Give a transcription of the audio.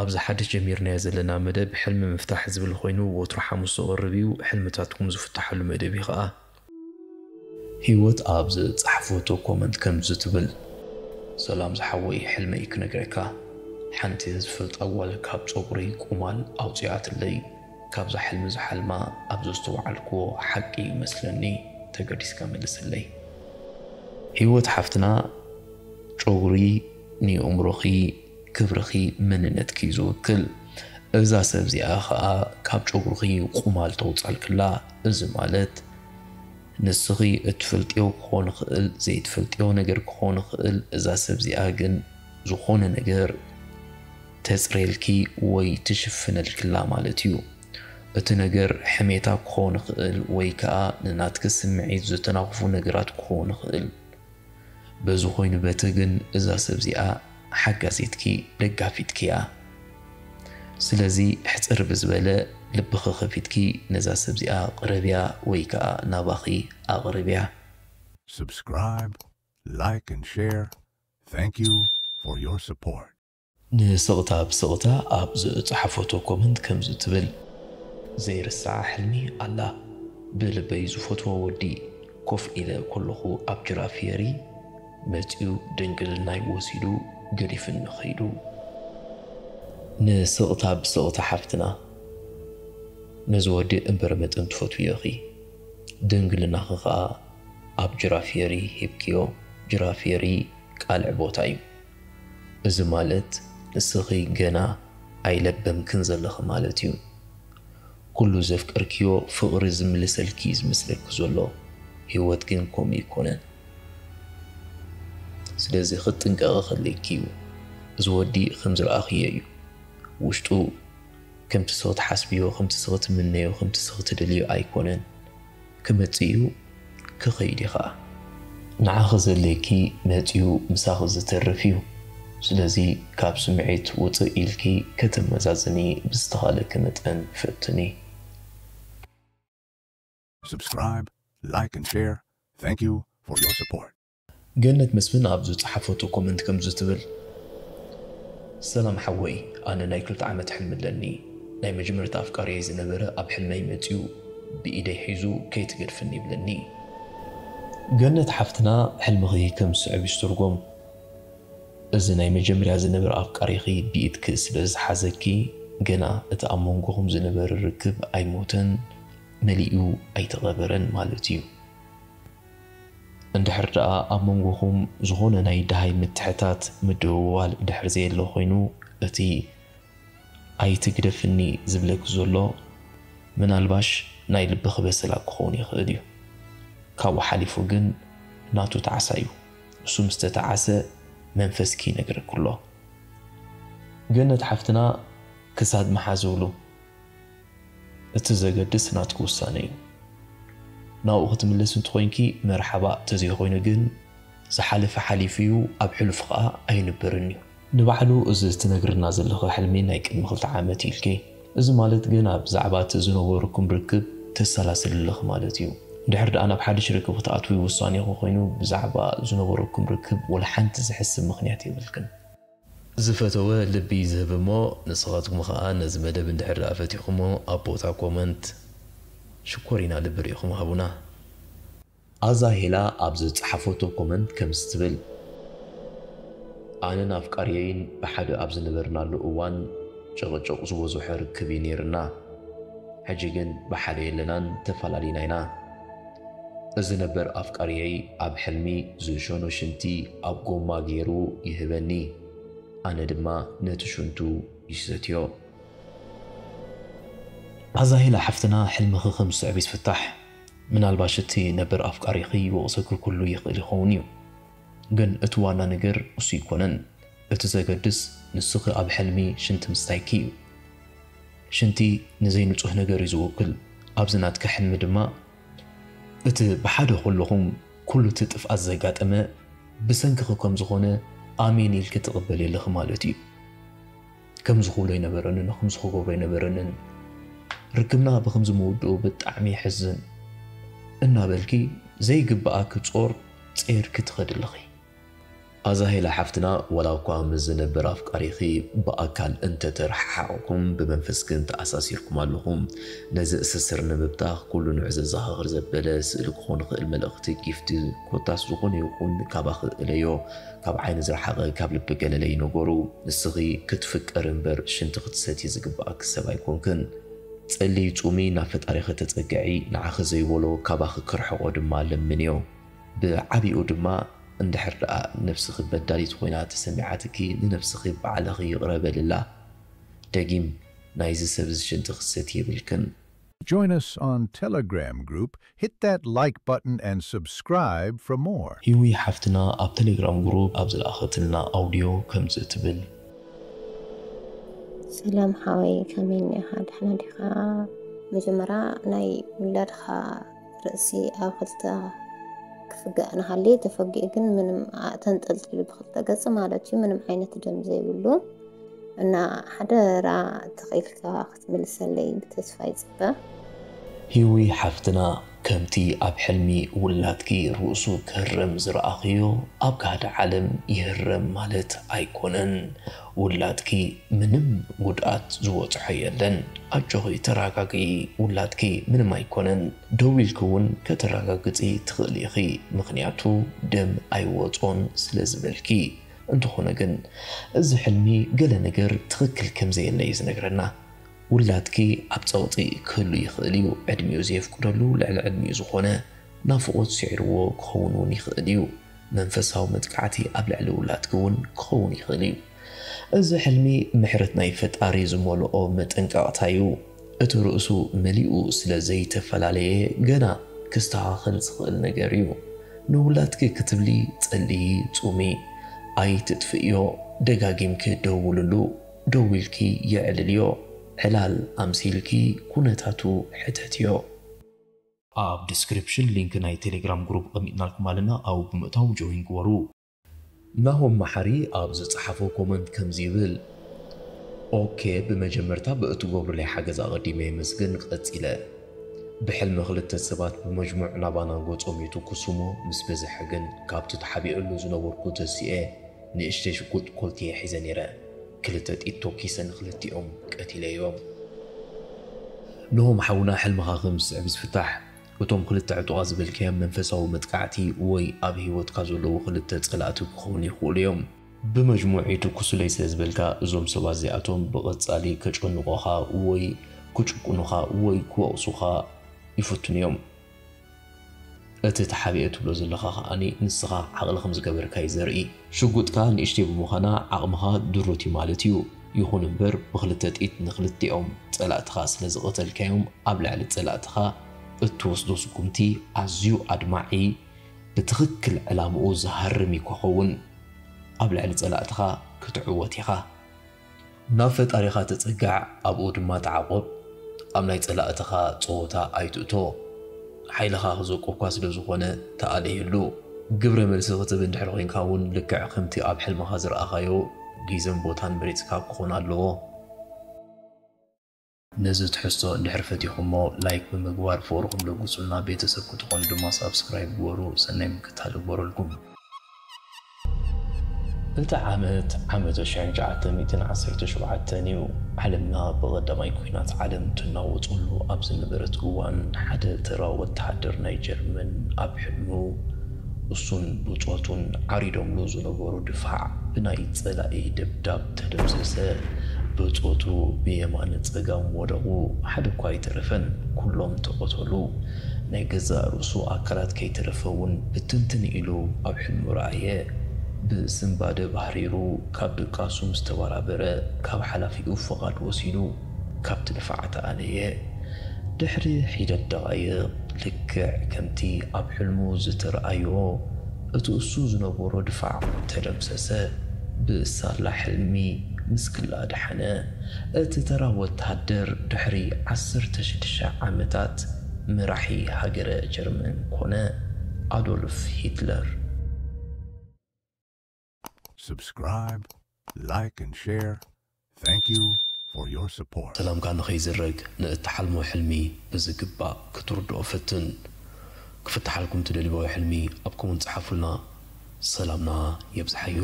ኣብዚ ሓድሽ ጀሚርናዮ ዘለና መደብ ሕልሚ ምፍታሕ ዝብል ኮይኑ፣ ወትሩ ሓሙስ ዝቐርብ እዩ። ሕልምታትኩም ዝፍትሓሉ መደብ እዩ ኸኣ። ህይወት ኣብ ዝጸሓፈቶ ኮመንት ከምዚ ትብል፣ "ሰላም ዝሓወይ፣ ሕልመይ ክነግረካ። ሓንቲ ዝፈልጣ ጓል ካብ ጸጉረይ ቁማል ኣውጺኣትለይ። ካብዛ ሕልሚ ዝሓልማ ኣብ ዘስተውዓልክዎ ሓቂ ይመስለኒ፣ ተገዲስካ መልሰለይ." ህይወት ሓፍትና፣ ጨጉሪ ንየእምሮኺ፣ ክብርኺ፣ መንነትኪ እዩ ዝውክል። እዛ ሰብ እዚኣ ኸኣ ካብ ጨጉርኺ ቁማል ተውጻልክላ። እዚ ማለት ንስኺ እትፈልጥዮ ክኾን ይኽእል፣ ዘይትፈልጥዮ ነገር ክኾን ይኽእል። እዛ ሰብ እዚኣ ግን ዝኾነ ነገር ተጽርየልኪ ወይ ትሽፍነልክላ ማለት እዩ። እቲ ነገር ሕሜታ ክኾን ይኽእል ወይ ከኣ ንናትኪ ስምዒት ዝተናኽፉ ነገራት ክኾን ይኽእል። በዚ ኮይኑ በቲ ግን እዛ ሰብ እዚኣ ሓጋዚትኪ፣ ደጋፊትኪ እያ። ስለዚ ሕጽር ብዝበለ ልብኺ ከፊትኪ ነዛ ሰብ እዚኣ ቅረብያ ወይ ከኣ ናባኺ ኣቕርብያ። Subscribe, like and share. Thank you for your support. ንስቕታ ብስቕታ ኣብ ዝጸሓፈቶ ኮመንት ከምዚ ትብል፣ ዘይርሳዕ ሕልሚ ኣላ። ብልበይ ዝፈትዎ ወዲ ኮፍ ኢለ ከለኹ ኣብ ጅራፍ የሪ መጺኡ ድንግልናይ ወሲዱ ገዲፍኒ ኸይዱ። ንስቕታ ብስቕታ ሓፍትና፣ ነዚ ወዲ እምበር መጠን ትፈትውዮ ኢኺ። ድንግልናኺ ኸኣ ኣብ ጅራፍ የሪ ሂብክዮ። ጅራፍ የሪ ቃልዕ ቦታ እዩ። እዚ ማለት ንስኺ ገና ኣይለበምክን ዘለኺ ማለት እዩ። ኩሉ ዘፍቀርክዮ ፍቕሪ ዝምልሰልኪ እዩ ዝመስለኪ ዘሎ። ህይወት ግን ከምኡ ኣይኮነን። ስለዚ ክትጥንቀቒ ከድልየኪ እዩ። እዚ ወዲ ከም ዝረኣኽዮ እዩ። ውሽጡ ከምቲ ስኺ ትሓስብዮ፣ ከምቲ ስኺ ትምነዮ፣ ከምቲ ስኺ ትደልዮ ኣይኮነን። ክመጽእ እዩ፣ ክኸይድ እዩ ኸኣ። ንዓኺ ዘድልየኪ መጺኡ ምሳኺ ዝተርፍ እዩ። ስለዚ ካብ ስምዒት ውጽእ ኢልኪ ከተመዛዝኒ ብዝተኻእለኪ መጠን ፈትኒ። Subscribe, like and share. Thank you for your support. ገነት መስፍን ኣብ ዝጸሓፈቶ ኮመንት ከምዚ ትብል፣ "ሰላም ሓወይ፣ ኣነ ናይ ክልተ ዓመት ሕልሚ ኣለኒ። ናይ መጀመርታ ኣፍቃሪየይ ዝነበረ ኣብ ሕልመይ መጺኡ ብኢደይ ሒዙ ከይትገድፍኒ ይብለኒ." ገነት ሓፍትና፣ ሕልምኺ ከም ዝስዕብ ይትርጎም። እዚ ናይ መጀመርያ ዝነበረ ኣፍቃሪኺ ብኢድኪ ስለ ዝሓዘኪ፣ ገና እቲ ኣብ መንጎኹም ዝነበረ ርክብ ኣይሞተን፣ መሊኡ ኣይተቐበረን ማለት እዩ። እንድሕር ደኣ ኣብ መንጎኹም ዝኾነ ናይ ደሃይ ምትሕታት፣ ምድውዋል እንድሕር ዘየሎ ኮይኑ፣ እቲ "ኣይትግደፍኒ" ዝብለኪ ዘሎ ምናልባሽ ናይ ልብኺ በሰላ ክኸውን ይኽእል እዩ። ካብኡ ሓሊፉ ግን ናቱ ጣዕሳ እዩ። እሱ ምስ ተጣዓሰ መንፈስኪ ይነግረኪ ኣሎ። ገነት ሓፍትና፣ ክሳድ መሓዝ ውሉ። እቲ ዘገድስ ናትኪ ውሳነ እዩ። ናብኡ ክትምለሲ እንተኾይንኪ መርሓባ፣ ተዘይኮይኑ ግን ዝሓለፈ ሓሊፉ እዩ፣ ኣብ ሕሉፍ ኸኣ ኣይንበርን እዩ። ንባዕሉ እዚ ትነግርና ዘለኺ ሕልሚ ናይ ቅድሚ ክልተ ዓመት ኢልኪ። እዚ ማለት ግን ኣብ ዛዕባ እቲ ዝነበረኩም ርክብ ተሰላስሊ ኣለኺ ማለት እዩ። እንድሕር ደኣ ናብ ሓድሽ ርክብ ክትኣትዊ ውሳኔኺ ኮይኑ ብዛዕባ ዝነበረኩም ርክብ ወላ ሓንቲ ዝሕስብ ምኽንያት የብልክን። ዝፈተወ ልቢ ዝህብ እሞ፣ ንስኻትኩም ኸኣ ነዚ መደብ እንድሕር ደኣ ፈቲኹሞ ኣብ ቦታ ኮመንት ሽኮሪና ልቢ ርኢኹም ሃቡና። ኣዛሄላ ኣብ ዝጸሓፈቶ ኮመንት ከምዚ ትብል፣ ኣነን ኣፍቃሪየይን ብሓደ ኣብ ዝነበርናሉ እዋን ጭቕጭቕ ዝበዝሖ ርክብ እዩ ነይርና። ሕጂ ግን ብሓደ የለናን፣ ተፈላሊና ኢና። እዚ ነበር ኣፍቃሪየይ ኣብ ሕልሚ ዝሸኖ ሽንቲ ኣብ ጎማ ገይሩ ይህበኒ፣ ኣነ ድማ ነቲ ሽንቱ ይሰትዮ። ኣዛሄላ ሓፍትና፣ ሕልምኺ ከም ዝስዕብ ይትፍታሕ። ምናልባሽ እቲ ነበር ኣፍቃሪኺ ይወቕሰኪ ኩሉ ይኽእል ይኸውን እዩ። ግን እቲ ዋና ነገር እሱ ኣይኮነን። እቲ ዘገድስ ንስኺ ኣብ ሕልሚ ሽንቲ ምስታይኪ እዩ። ሽንቲ ንዘይንጹህ ነገር እዩ ዝውክል። ኣብዚ ናትኪ ሕልሚ ድማ እቲ ብሓደ ከለኹም ኩሉ እቲ ጥፍኣት ዘጋጠመ ብሰንክኺ ከም ዝኾነ ኣሜን ኢልኪ ትቕበሊ ኣለኺ ማለት እዩ። ከምዚ ክብሎ ኣይነበረንን፣ ከምዚ ክገብሮ ኣይነበረንን፣ ርክብና ብኸምዚ ምውድኡ ብጣዕሚ የሕዝን እናበልኪ ዘይግብኣኪ ጾር ጸይርኪ ትኸዲ ኣለኺ። ኣዛሄላ ሓፍትና፣ ዋላ እኳ ምስ ዝነብር ኣፍቃሪኺ ብኣካል እንተተረሓሓቕኩም፣ ብመንፈስ ግን ተኣሳሲርኩም ኣለኹም። ነዚ እስስር ንምብታኽ ኩሉ ንዑ ዘዘኻኽር ዘበለ ስእሊ ክኾን ይኽእል፣ መልእኽቲ፣ ጊፍቲ፣ ኮታስ ዝኾነ ይኹን ካባኺ እለዮ። ካብ ዓይኒ ዝረሓቐ ካብ ልቢ ገለለ እዩ ነገሩ። ንስኺ ክትፍቀሪ እምበር ሽንቲ ክትሰትዪ ዝግብኣኪ ሰብ ኣይኮንክን። ጸልዪ ጹሚ፣ ናብ ፈጣሪኺ ተጸግዒ፣ ንዓኺ ዘይበሎ ካባኺ ክርሕቖ ድማ ለምንዮ። ብዓቢኡ ድማ እንድሕር ደኣ ነብስኺ በዳሊት ኮይና ተሰሚዓትኪ፣ ንነብስኺ ባዕልኺ ይቕረ በልላ። ደጊም ናይዚ ሰብ እዚ ሽንቲ ክትሰቲ የብልክን። Join us on Telegram group, hit that like button and subscribe for more. ሂዊ ሓፍትና ኣብ ቴሌግራም ግሩፕ ኣብ ዝለኣኸትልና ኣውዲዮ ከምዚ ትብል። ሰላም ሓወይ፣ ከመይ እኒኻ? ደሕና ዲኻ? መጀመርያ ናይ ውላድኻ ርእሲ ኣብ ክልተ ክፍጋእ ንሃሊ፣ ተፈጊኡ ግን ምንም ኣ- ተንጠልጢሉ ብክልተ ገጽ ማለት እዩ፣ ምንም ዓይነት ደም ዘይብሉ እና ሓደራ ተኽኢልካ ክትምልሰለይ ብተስፋ ይጽበ። ሂዊ ሓፍትና፣ ከምቲ ኣብ ሕልሚ ውላድኪ ርእሱ ክህረም ዝረኣኽዮ፣ ኣብ ጋህዲ ዓለም ይህረም ማለት ኣይኮነን። ውላድኪ ምንም ጉድኣት ዝበጽሖ የለን። ኣጆኺ ተረጋግኢ፣ ውላድኪ ምንም ኣይኮነን። ደው ኢልኪ እውን ከተረጋግጺ ትኽእሊ ኢኺ፣ ምኽንያቱ ደም ኣይወጾን ስለ ዝበልኪ። እንተኾነ ግን፣ እዚ ሕልሚ ገለ ነገር ትኽክል ከም ዘየለ እዩ ዝነግረና። ውላድኪ ኣብ ጸቕጢ ክህሉ ይኽእል እዩ። ዕድሚኡ ዘየፍቅደሉ ልዕሊ ዕድሚኡ ዝኾነ ናፍቖት ስዒርዎ ክኸውን እውን ይኽእል እዩ። መንፈሳዊ መጥቃዕቲ ኣብ ልዕሊ ውላድኪ እውን ክኸውን ይኽእል እዩ። እዚ ሕልሚ ምሕረት ናይ ፈጣሪ ዝመልኦ መጠንቀቕታ እዩ። እቲ ርእሱ መሊኡ ስለ ዘይተፈላለየ ገና ክስተኻኸል ዝኽእል ነገር እዩ። ንውላድኪ ክትብሊ ጸልዪ፣ ጹሚ፣ ኣይትጥፍእዮ፣ ደጋጊምኪ ደውልሉ፣ ደዊልኪ የዕልልዮ፣ ዕላል ኣምሲልኪ ኩነታቱ ሕተትዮ። ኣብ ዲስክሪፕሽን ሊንክ ናይ ቴሌግራም ግሩፕ ኣቐሚጥናልኩም ኣለና፣ ኣብኡ ብምእታው ጆይን ግበሩ። ናሆም መሓሪ ኣብ ዝጸሓፎ ኮመንት ከምዚ ይብል፣ ኦኬ፣ ብመጀመርታ ብእትገብሩለይ ሓገዝ ኣቐዲመ የመስግን። ቀጺለ፣ ብሕልሚ ክልተ ሰባት ብመጅሙዕ ናባና ገጾም ይትኩሱሞ ምስ በዝሐ ግን ካብቲ ተሓቢኤሉ ዝነበርኩ ተሲኤ ንእሽተይ ሽጉጥ ኮልትየ ሒዘ ነይረ። ክልተ ጥይት ተኩሰ ንክልቲኦም ቀቲለዮም። ናሆም ሓውና፣ ሕልምኻ ከም ዝስዕብ ዝፍታሕ። እቶም ክልተ ዕጡቓት ዝበልካዮም መንፈሳዊ መጥቃዕቲ ወይ ኣብ ህይወትካ ዘለዉ ክልተ ጸላእቲ ክኾኑ ይኽእሉ እዮም። ብመጅሙዕ ይትኩሱለይ ስለ ዝበልካ፣ እዞም ሰባት እዚኣቶም ብቐጻሊ ከጨንቑኻ ወይ ክጭቁኑኻ ወይ ክወቕሱኻ ይፍትኑ እዮም። እቲ ተሓቢኤ ትብሎ ዘለኻ ከኣ ንስኻ ዓቕሊ ከም ዝገበርካ እዩ ዘርኢ። ሽጉጥካ ንእሽተይ ብምዃና ዓቕምኻ ድሩት እዩ ማለት እዩ። ይኹን እምበር ብኽልተ ጥይት ንኽልቲኦም ጸላእትኻ ስለ ዝቐተልካዮም ኣብ ልዕሊ ጸላእትኻ እትወስዶ ስጉምቲ ኣዝዩ ኣድማዒ፣ ብትኽክል ዕላምኡ ዝሃርም እዩ ክኸውን። ኣብ ልዕሊ ጸላእትኻ ክትዕወት ኢኻ። ናብ ፈጣሪኻ ተጸጋዕ፣ ኣብኡ ድማ ተዓቖብ። ኣብ ናይ ጸላእትኻ ጸወታ ኣይትእቶ። ሓይልኻ ክዘቁካ ስለ ዝኾነ ተኣለየሉ። ግብረ መልሲ ክትህብ እንድሕር ኮይንካ እውን ልክዕ ከምቲ ኣብ ሕልምኻ ዝረኣኻዮ ግዜን ቦታን መሪጽካ ክኾን ኣለዎ። ነዚ ትሕዝቶ እንድሕር ፈቲኹሞ ላይክ ብምግባር ፍቕርኹም ለግሱልና፣ ቤተሰብ ክትኾኑ ድማ ሳብስክራይብ ግበሩ። ሰናይ ምክትታል እግበረልኩም። እቲ ዓመት ዓመት ሽሕን ትሽዓተ ሚእትን ዓሰርተ ሸውዓተን እዩ። ዓለምና ብቐዳማይ ኲናት ዓለም ትናወጸሉ ኣብ ዝነበረት እዋን፣ ሓደ ተራ ወተሃደር ናይ ጀርመን ኣብ ሕልሙ እሱን ብጾቱን ዓሪዶምሉ ዝነበሩ ድፋዕ ብናይ ጸላኢ ደብዳብ ተደምሰሰ። ብጾቱ ብየማነ ጸጋም ወደቑ። ሓደ እኳ ኣይተረፈን። ኩሎም ተቐተሉ። ናይ ገዛእ ርእሱ ኣካላት ከይተረፈ እውን ብትንትን ኢሉ ኣብ ሕልሙ ረኣየ። ብስንባደ ባህሪሩ ካብ ድቃሱ ምስ ተበራበረ፣ ካብ ሓላፊኡ ፍቓድ ወሲዱ ካብቲ ድፋዕ ተኣለየ። ድሕሪ ሒደት ደቓይቕ፣ ልክዕ ከምቲ ኣብ ሕልሙ ዝተረኣዮ፣ እቲ እሱ ዝነበሮ ድፋዕ ተደምሰሰ። ብሳላ ሕልሚ ምስ ክላ ደሓነ፣ እቲ ተራ ወተሃደር ድሕሪ ዓሰርተ ሽዱሽተ ዓመታት መራሒ ሃገረ ጀርመን ኮነ፣ ኣዶልፍ ሂትለር። Subscribe, like and share. Thank you for your support. ሰላምካ ንኸይዝረግ ንእትሓልሞ ሕልሚ ብዝግባእ ክትርድኦ ፈትን። ክፍትሓልኩም ትደልይዎ ሕልሚ ኣብ ኮመንት ጸሓፉልና። ሰላምና የብዝሓዮ።